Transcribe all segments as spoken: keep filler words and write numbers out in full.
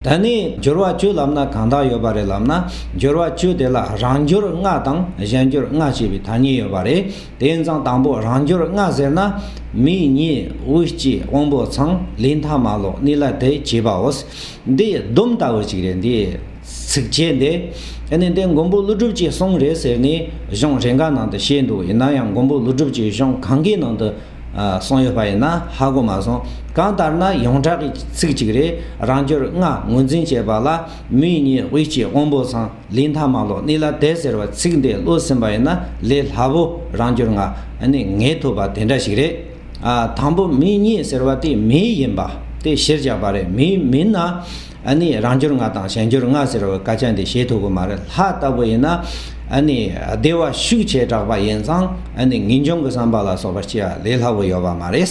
ད་ནི་སྦྱོར་བ་བཅུ་ལབ་ན་གང་དག་ཡོད་པ་རེད་ལབ་ན། སྦྱོར་བ་བཅུ་དེ་ལ་རང་སྦྱོར་ལྔ་དང་གཞན་སྦྱོར་ལྔ་ཞེས་པའི་ཐ་སྙད་ཡོད་པ་རེད། དེ་ཡིན་ཙང་དང་པོ་རང་སྦྱོར་ལྔ་ཟེར་ན། མིག་གཉིས་དབུས་སྐྱེས་དབང་པོ་ཚང་། ལུས་མཐའ་མ་ལོག་གནས་ལ་དེ་བྱེད་པའོ། འདི་སྡོམ་ལྟ་བུ་ཅིག་རེད། འདི་ཚིགས་བཅད་འདི། ཨ་ནི་འདི་མགོན་པོ་ཀླུ་སྒྲུབ་ཀྱིས་གསུངས་རེད་ཟེར་ནས་གཞུང་རེ་འགའ་ནང་དུ་བཤད་འདུག་ཡིན་ན་ཡང་མགོན་པོ་ཀླུ་སྒྲུབ་ཀྱིས་གཞུང་གང་གའི་ནང་དུ་ཨ་གསུངས་ཡོད་པ་ཡིན་ན་ཧ་གོ་མ་སོང་། གང་ལྟར་ན་ཡོངས་གྲགས་ཀྱི་ཚིག་ཅིག་རེད། རང་སྦྱོར་ལྔ་ངོས་འཛིན་བྱེད་པ་ལ། མིག་གཉིས་དབུས་སྐྱེས་དབང་པོ་ཚང་། ལུས་མཐའ་མ་ལོག་གནས་ལ་དེ་ཟེར་བ་ཚིག་འདི་ཀློག་ཟིན་པ་ཡིན་ན་ལས་སླ་པོ་རང་སྦྱོར་ལྔ་ཨ་ནི་ངེས་ཐུབ་པ་དེ་འདྲ་ཞིག་རེད། ཨ་དང་པོ་མིག་གཉིས་ཟེར་བ་དེ་མིག་ཡིན་པ་དེ་གཞིར་བཞག་པ་རེད། མིག་མིན་ན་ཨ་ནི་རང་སྦྱོར་ལྔ་དང་གཞན་སྦྱོར་ལྔ་ཟེར་བའི་སྐད་ཆ་འདི་བཤད་ཐུབ་ཀྱི་མ་རེད། ལྷ་ལྟ་བུ་ཡིན་ན་ཨ་ནི་བདེ་བ་ཤུགས་ཆེ་དྲགས་པ་ཡིན་ཙང་ཨ་ནི་ངེས་འབྱུང་གི་བསམ་པ་ལ་སོགས་པ་སྐྱེ་བ་ལས་སླ་པོ་ཡོད་པ་མ་རེད།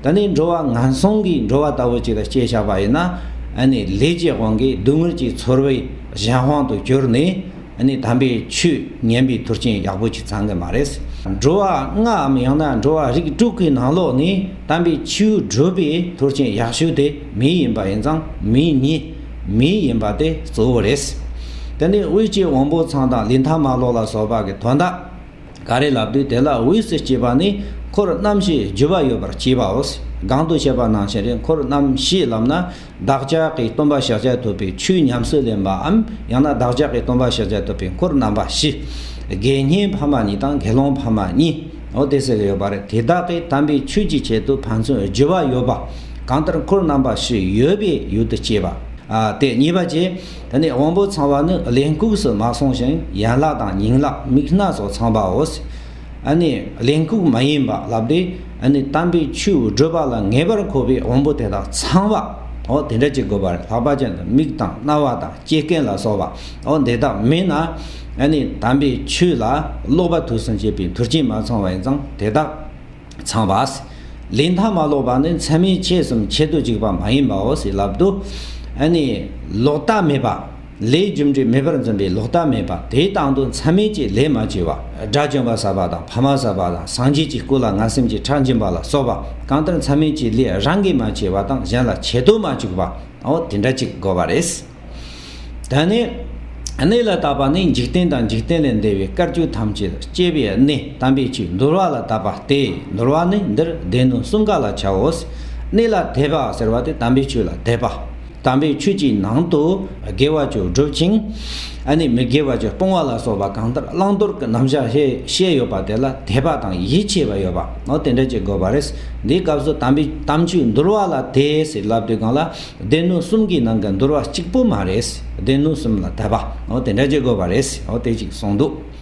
ད་ནི་འགྲོ་བ་ངན་སོང་གི་འགྲོ་བ་ལྟ་བུ་ཅིག་ལ་སྐྱེས་བཞག་པ་ཡིན་ན། ཨ་ནི་ལས་ཀྱི་དབང་གིས་སྡུག་བསྔལ་གྱི་ཚོར་བའི་གཞན་དབང་དུ་གྱུར་ནས། ཨ་ནི་དམ་པའི་ཆོས་ཉན་པའི་མཐུན་རྐྱེན་ཡག་པོ་ཅིག་ཚང་གི་མ་རེད། འགྲོ་བ་ལྔའམ་ཡང་ན་འགྲོ་བ་རིགས་དྲུག་གི་ནང་ལོགས་ནས་དམ་པའི་ཆོས་སྒྲུབ་པའི་མཐུན་རྐྱེན་ཡག་ཤོས་དེ་མིག་ཡིན་པ་ཡིན་ཙང་མིག་གཉིས་མིག་ཡིན་པ་དེ་གཙོ་བོ་རེད། དེ་ནས་དབུས་སྐྱེས་དབང་པོ་ཚང་དང་ལུས་མཐའ་མ་ལོག་ལ་སོགས་པ་གི་དོན་དག་ག་རེ་ལབ་དུས་དེ་ལ་དབུས་སུ་སྐྱེས་པ་ནི་འཁོར་རྣམ་བཞིའི་རྒྱུ་བ་ཡོད་པར་སྐྱེས་པའོ། གོང་དུ་བཤད་པ་ནང་བཞིན་རེད། འཁོར་རྣམ་བཞི་ལབ་ན་བདག་ཅག་གི་སྟོན་པ་ཤཱཀྱ་ཐུབ་པའི་ཆོས་ཉམས་སུ་ལེན་པའམ་ཡང་ན་བདག་ཅག་གི་སྟོན་པ་ཤཱཀྱ་ཐུབ་པའི་འཁོར་རྣམ་པ་བཞི། དགེ་བསྙེན་ཕ་མ་གཉིས་དང་དགེ་སློང་ཕ་མ་གཉིས། འོ་དེ་ཟེར་གྱི་ཡོད་པ་རེད། དེ་དག་གིས་དམ་པའི་ཆོས་ཀྱི་ཆེད་དུ་ཕན་ཚུན་རྒྱུ་བ་ཡོད་པ། གང་ལྟར་འཁོར་རྣམ་པ་བཞི་ཡོད་པའི་ཡུལ་དུ་སྐྱེས་པ། ཨ་དེ་གཉིས་པ་བཅས། དེ་ནས་དབང་པོ་ཚང་བ་ནི་གླེན་ལྐུགས་སུ་མ་སོང་ཞིང་ཡན་ལག་དང་ཉིང་ལག་མིག་སྣ་སོགས་ཚང་བའོ། ཨ་ནི་གླེན་ལྐུགས་མ་ཡིན་པ་ལབ་དུས་ཨ་ནི་དམ་པའི་ཆོས་སྒྲུབ་པ་ལ་ངེས་པར་དགོས་པའི་དབང་པོ་དེ་དག་ཚང་བ། འོ་དེ་འདྲ་ཅིག་དགོས་པ་རེད། ལྷག་པར་ཅན་དུ་མིག་དང་རྣ་བ་དང་ལྕེ་སྐེ་ལ་སོགས་པ། འོ་དེ་དག་མེད་ན་ཨ་ནི་དམ་པའི་ཆོས་ལ་ལོག་པ་དུས་སུ་བྱེད་པའི་མཐུན་རྐྱེན་མ་ཚང་བ་ཡིན་ཙང་དེ་དག་ཚང་བ། ལུས་མཐའ་མ་ལོག་པ་ནི་མཚམས་མེད་ཆོས་གསུམ་ཆེད་དུ་འཇུག་པ་མ་ཡིན་པའོ་ཞེས་ལབ་དུས། ཨ་ནི་ལོག་ལྟ་མེད་པ། ལས་རྒྱུ་འབྲས་མེད་པར་འཛིན་པའི་ལོག་ལྟ་མེད་པ་དེའི་སྟེང་དུ་མཚམས་མེད་ཀྱི་ལས་མ་བྱས་པ། དགྲ་བཅོམ་པ་བསགས་པ་དང་ཕ་མ་བསགས་པ་དང་སངས་རྒྱས་ཀྱི་སྐུ་ལ་ངན་སེམས་ཀྱི་ཁྲག་འབྱིན་པ་ལ་སོགས་པ་གང་ལྟར་མཚམས་མེད་ཀྱི་ལས་རང་གིས་མ་བྱས་པ་དང་གཞན་ལ་ཆེད་དུ་མ་བཅུག་པ། འོ་དེ་འདྲ་ཅིག་དགོས་པ་རེད། ད་ནི། གནས་ལ་དད་པ་ནི་འཇིག་རྟེན་དང་འཇིག་རྟེན་ལས་འདས་པའི་སྐར་ཆུ་ཐམས་ཅད་སྐྱེ་བའི་གནས་དམ་པའི་ཆོས་འདུལ་བ་ལ་དད་པ་སྟེ། འདུལ་བ་ནི་འདིར་སྡེ་སྣོད་གསུམ་ཀ་ལ་བྱའོ། གནས་ལ་དད་པ་ཟེར་བ་དེ་དམ་པའི་ཆོས་ལ་དད་པ། དམ་པའི་ཆོས་ཀྱི་ནང་དུ་དགེ་བ་བཅུ་སྒྲུབ་ཅིང་། ཨ་ནི་མི་དགེ་བ་བཅུ་སྤོང་བ་ལ་སོགས་པ་གང་ལྟར་བླང་དོར་གྱི་རྣམ་གཞག་བཤད་བཤད་ཡོད་པ་དེ་ལ་དད་པ་དང་ཡིད་ཆེས་པ་ཡོད་པ། འོ་དེ་འདྲ་ཅིག་དགོས་པ་རེད། འདིའི་སྐབས་སུ་དམ་པའི་དམ་ཆོས་འདུལ་བ་ལ་དད་ཟེར་ལབ་དུས་སྒང་ལ། སྡེ་སྣོད་གསུམ་གྱི་ནང་གི་འདུལ་བ་གཅིག་པུ་མ་རེད། སྡེ་སྣོད་གསུམ་ལ་དད་པ། འོ་དེ་འདྲ་བྱེད་དགོས་པ་རེད། འོ་དེ་གཅིག་གསུངས་འདུག